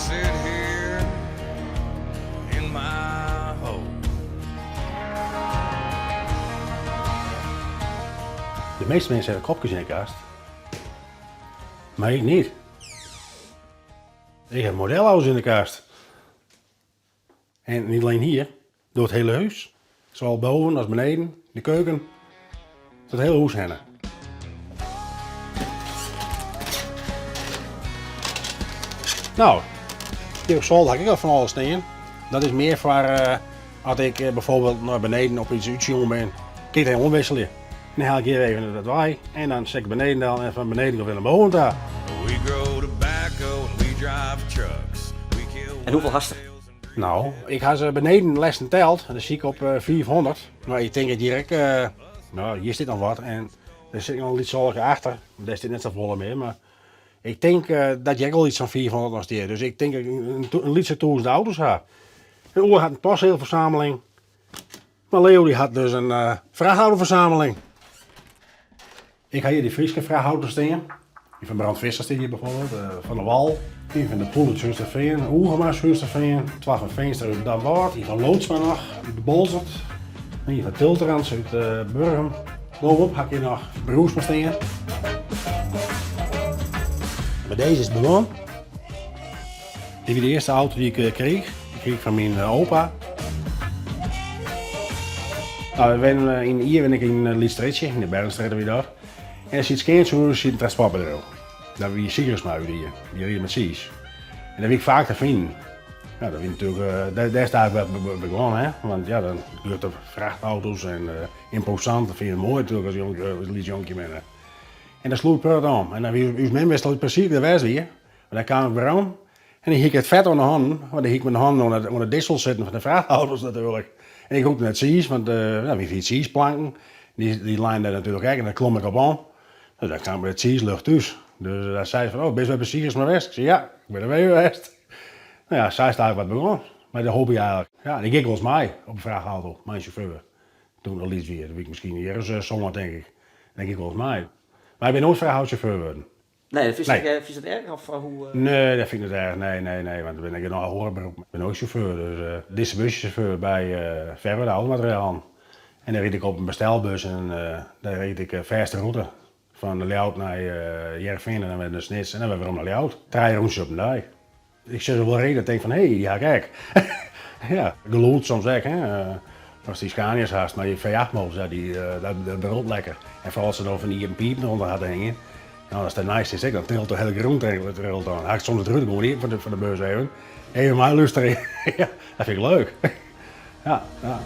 sit here in my hole. De meeste mensen hebben kopjes in de kast. Maar ik niet. Ik heb modelauto's in de kast. En niet alleen hier, door het hele huis. Zowel boven als beneden, de keuken. Het hele huis heen. Nou, hier op zolder heb ik al van alles staan. Dat is meer voor uh, als ik eh, bijvoorbeeld naar beneden op iets uitzien ben. Kun je het omwisselen. En dan haal ik hier even dat waai en dan zet ik beneden dan en van beneden weer naar boven daar. We grow tobacco and we drive trucks. We kill En hoeveel hast Nou, ik ha ze beneden lessen teld en dan zie ik op 500. Maar ik denk dat hier ook, nou, hier zit nog wat en er zit nog iets zorgen achter. Daar zit net zo volle meer, maar ik denk dat je ook al iets van 400 nog steeds. Dus ik denk dat ik een lytse 1000 auto's ha. En Oer had een postzegelverzameling. Maar Leo die had dus een vrachtautoverzameling. Ik ha hier die Fryske vrachtauto's staan. Die van Brand Visser staat hier bijvoorbeeld, van de Wal. Die van de Poel uit Surhústerfean, Oegema Surhústerfean, twa van Veenstra uit Damwâld, die van Lootsma noch uit de Boalsert, die van Tilterans uit Burgum. Bovenop ha ik hier noch Broersma staan. Bij deze is het begonnen. Dit wie de earste auto die ik kreeg. Die kreeg ik fan myn opa. Nou, we wennen yn Ie wen ik yn in lyts strjitsje, yn de Bergenstrjitte wie dat. En der siet skean tsjinoer siet in transportbedriuw. Dat wie Siegersma út Ie. Dy ried mei tsiis. En dêr wie ik faak te finen. Ja, dat wie natuerlik, dêr is it eigentlik wat begûn, hè. Want ja, dan grutte frachtauto's en ymposant, dat fine je moai natuerlik as jong, as lyts jonkje binne. En dat sloech ik protte om. En dan wie ús mem wist al presys wêr't west wie. Maar dan kaam ik werom en dan hie ik it fet oan de hannen, want dan hie ik myn hannen oan de dissel sitten fan de frachtauto's natuerlik. En ik rûkte nei tsiis, want ja, wie fie tsiisplanken, dy leine dêr natuerlik ek en dêr klom ik op oan. Dus dan kaam ik mei de tsiislucht thús. Dus dan sei se fan, oh, bist wer by Siegersma west? Ik sei, ja, ik bin der wer west. Nou ja, sa is it eigentlik wat begûn. Mei de hobby eigentlik. Ja, en ik gie ek wolris mei op de frachtauto, mei in sjauffeur. Toen ik noch lyts wie, doe wie ik miskien in jier as sân tink ik. Dan gie ik wolris mei. Mar ik bin noait frachtautochauffeur wurden. Nee, fynst Nee. dat, fynst dat erch? Of hoe? Nee, dat fyn ik net erch. Nee, nee, nee, want ik bin ek noch oare beroep. Ik bin ek sjauffeur, dus distribúsjesjauffeur by Ferwert Automaterialen. En dan ryd ik op in bestelbus en dan ryd ik fêste rûte. Fan Ljouwert nei Hearrenfean en dan wer nei Snits en dan wer werom nei Ljouwert. Trije rûntsjes op in dei. Ik sjoch se wol riden en tink fan hé, dy ha ik ek. Ja, gelûd soms ek, hè. Ast dy Scania's hast mei dy V8 motors, ja, dy, dat brult lekker. En foaral as se dan fan dy iepen pipen derûnder ha te hingjen. No, ast derneist sitst ek, dan trilt de hiele grûn trilt dan. Ha ik soms it rút gewoan iepen fan de bus even. Even meilústerje. Ja, dat fyn ik leuk. Ja, ja.